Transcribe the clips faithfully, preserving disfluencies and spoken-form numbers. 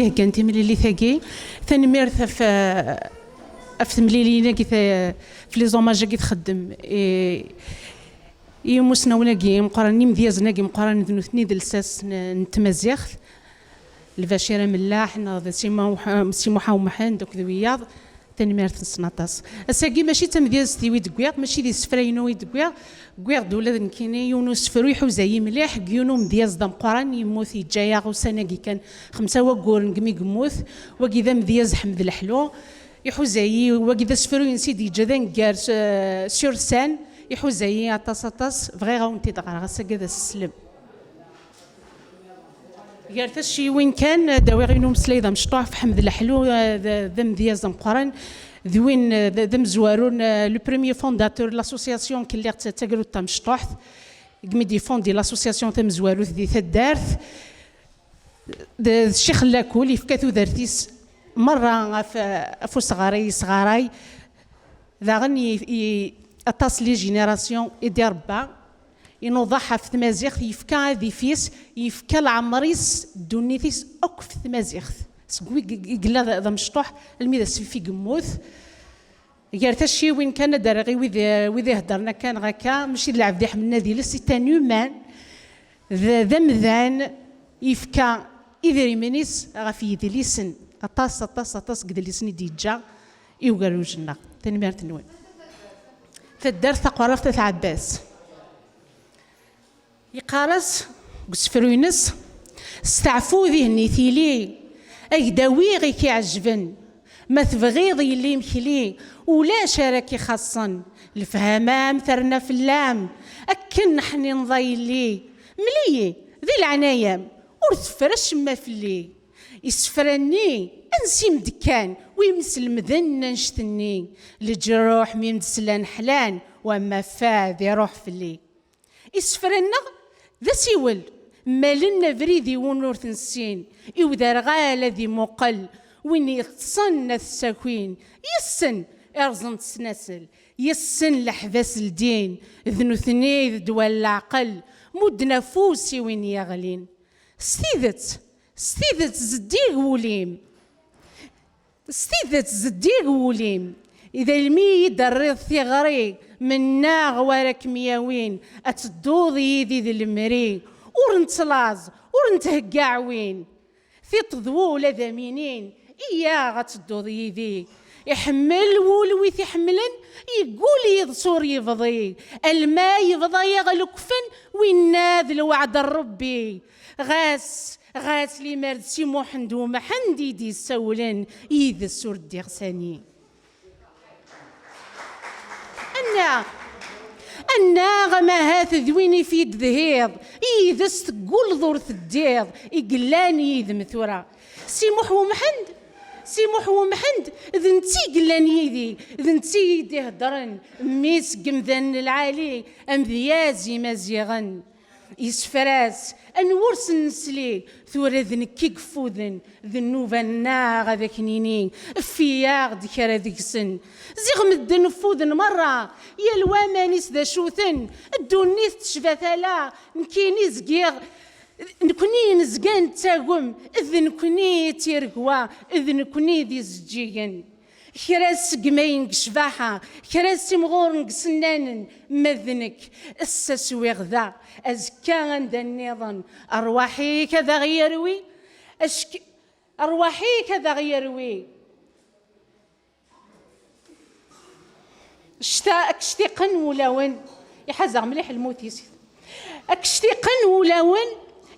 Iheggan timlilit-agi. Tanemmirt ɣef, ɣef temlilin-agi, ta-, ɣef les hommages-agi txeddem i, i umusnawen-agi meqqren, imedyazen-agi meqqren, d nutni d lsas n, n tmaziɣt, Lbacir Amellaḥ neɣ d Si Muḥ-, Si Muḥ Umḥend akked wiyaḍ. Tanemmirt-nsen aṭas. Ass-agi mačči d tamedyazt-iw i d-wwiɣ, mačči d isefra-inu i d-wwiɣ, wwiɣ-d ula d nekkini yiwen n usefru iḥuza-yi mliḥ, deg yiwen n umedyaz d ameqqran, yemmut yeǧǧa-yaɣ ussan-agi kan xemsa wagguren deg mi yemmut. Wagi d amedyaz Ḥmed Leḥlu, iḥuza-yi, wagi d asefru-ines i d-yeǧǧa d aneggar, eh, sur scène, iḥuza-yi aṭas, aṭas, bɣiɣ a wen-t-id-ɣreɣ ass-agi ad as-teslem. Gar tacciwin kan, ad awiɣ yiwen umeslay d amecṭuḥ ɣef Ḥmed Leḥlu, eh, d, d amedyaz ameqqran, d win, eh, d, d amezwaru n, eh, le premier fondateur de l'association Kelliɣ d ta-, Tagrudt Tamecṭuḥt, deg mi d-ifondi l'association tamezwarut di taddart, d, d Ccix Lakul, yefka tudert-is merra ɣef, ɣef usɣaray, yesɣaray, daɣen i, i aṭas les générations i d-irebba, inuḍeḥ ɣef tmaziɣt, yefka adif-is, yefka leɛmer-is, ddunit-is akk ɣef tmaziɣt. Seg wi i, i yella d, d amecṭuḥ, almi d asif i yemmut. Gar tacciwin kan ad d-rreɣ i wid, wid iheddren akka neɣ akka, mačči d lɛebd iḥemmlen ad iles, c'est un humain, d, d amdan, yefka idrimen-is ɣef yedlisen. Aṭas, aṭas, aṭas n yedlisen i d-yeǧǧa i ugerruj-nneɣ. Tanemmirt-nwen. Taddart Taqwaṛaft At Ɛebbas. Yeqqar-as deg usefru-ines: "Steɛfu dihen i tili, ad k-d-awiɣ i k-iɛejben. Ma tebɣiḍ yelli imekli, ulac ara k-ixaṣṣen. Lefhama-m terna fell-am, akken neḥnineḍ a yelli. Mel-iyi, di leɛnaya-m, ur teffer acemma fell-i." Isefra-nni, ansi m-d-kkan, wi m-slemden annect-nni? Leǧruḥ mi m-d-slan ḥlan, wamma fad iruḥ fell-i. Isefra-nneɣ d asiwel, mmalen abrid i win ur t-nessin, i uderɣal ad imuqel, win yeṭṭsen ad t-ssakin, yes-sen irẓen-t snasel, yes-sen leḥbas ldin, d nutni i d ddwa n leɛqel, mudden afus i win yeɣlin. S tidet, s tidet zeddig wul-im. S tidet zeddig wul-im. Idalmi i d-terriḍ tiɣri, mennaɣ wara kem-yawin, ad tedduḍ yid-i d lemri, ur nettlaẓ, ur nthegga aɛwin. Tiṭ d wul ad am-inin, iyyaɣ ad tedduḍ yid-i. Iḥemmel wul wi t-iḥemmlen, yeggul yiḍes ur yebḍi. Alma yebḍa-yaɣ lekfen, winna d lweɛd n Ṛebbi. Ɣas, ɣas limer d Si Muḥend U Mḥend i d-yessawlen, yid-s ur ddiɣ sani. Annaɣ, annaɣ amahat d win i f-id-dhiḍ, yid-s tegguleḍ ur teddiḍ, i yellan yid-m tura. Si Muḥ Umḥend, Si Muḥ Umḥend, d netta i yellan yid-i, d netta i yi-d-iheddren, mmi-s n yemdanen lɛali, amedyaz imaziɣen. Isefra-s, anwa ur sen-nesli, tura d nekk i yeffuden, d nnuba-nneɣ ad ak-nini, effi-yaɣ-d kra deg-sen. Ziɣ medden ffuden merra, yal wa aman-is d acu-ten, ddunit tecba tala, nekkini zgiɣ, nekni nezga nettagem, d nekni i d tiregwa, d nekni d izeǧǧigen. Kra segmayen deg ccbaḥa, kra simɣuren deg isennanen, ma d nekk, ass-a swiɣ da, azekka anda nniḍen, rrwaḥ-ik ad aɣ-yerwi, acek-, rrwaḥ-ik ad aɣ-yerwi. Ccta, ad k-ctiqen wulawen, iḥazeɣ mliḥ lmut-is. Ad k-ctiqen wulawen,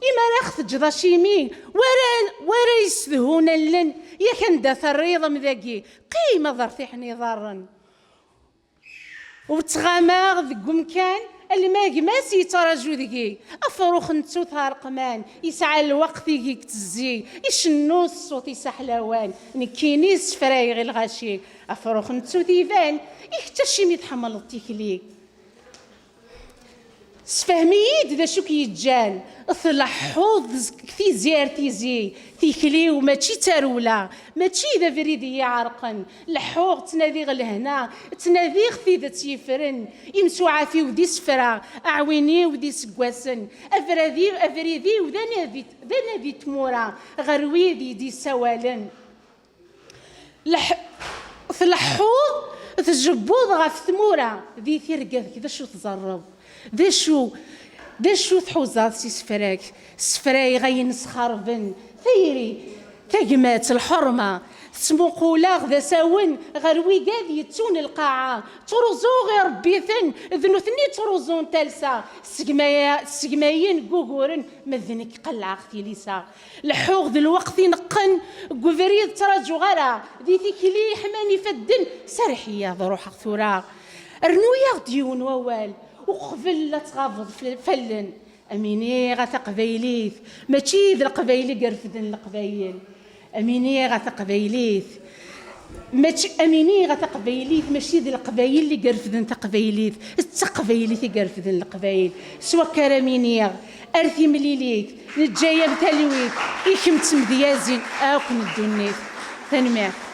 imi ara ɣ-teǧǧeḍ acimi, wara, wara yessedhun allen, yak anda terriḍ am dagi, qqim ad rtiḥen iḍarren. Ur ttɣamaɣ deg umkan, alma gma-s yettraǧu deg-i. Afrux n ttut areqman, yesɛa lweqt i yettezzi, icennu s ṣṣut-is aḥlawan, nekkini ssefrayeɣ i lɣaci. Afrux n ttut iban, i kečč acimi tḥemmleḍ tikli? Sefhem-iyi-d d acu k-yeǧǧan tleḥḥuḍ deg tizi ar tizi. Tikli-w mačči d tarewla, mačči d abrid i yi-iɛerqen. Leḥḥuɣ, ttnadiɣ lehna, ttnadiɣ tidet yeffren. Imsuɛaf-iw d isefra, aɛwin-iw d iseggasen. Abrad-iw, abrid-iw d anadi, d anadi n tmura, ɣer wid i d-yessawalen. Leḥ-, tleḥḥuḍ, tjebbuḍ ɣef tmura, di tirga-k d acu tẓerreḍ? D acu, d acu tḥuzaḍ s isefra-k? Sefrayeɣ ayen sxerben, tayri, tagmat, lḥerma. Ttmuquleɣ d asawen ɣer wigad yettun lqaɛa. Ttruẓuɣ irebbiten, d nutni ttruẓun talsa. Segmaya-, segmayen gguguren, ma d nekk qellɛeɣ tilisa. Leḥḥuɣ d lweqt ineqqen, deg ubrid ttraǧuɣ ara, di tikli ḥman ifadden, serreḥ-iyi ad ruḥeɣ tura. Rnu-yaɣ-d yiwen wawal, uqbel la tɣabeḍ fl-, fallen. Amini ɣer taqbaylit, mačči d leqbayel i irefden leqbayel. Amini ɣer taqbaylit, mačči, amini ɣer taqbaylit, mačči d leqbayel i irefden taqbaylit, d taqbaylit i irefden leqbayel. S wakka ara miniɣ, ar timlilit, neǧǧa-yam talwit, i kemm d tmedyazin akk n ddunit. Tanemmirt.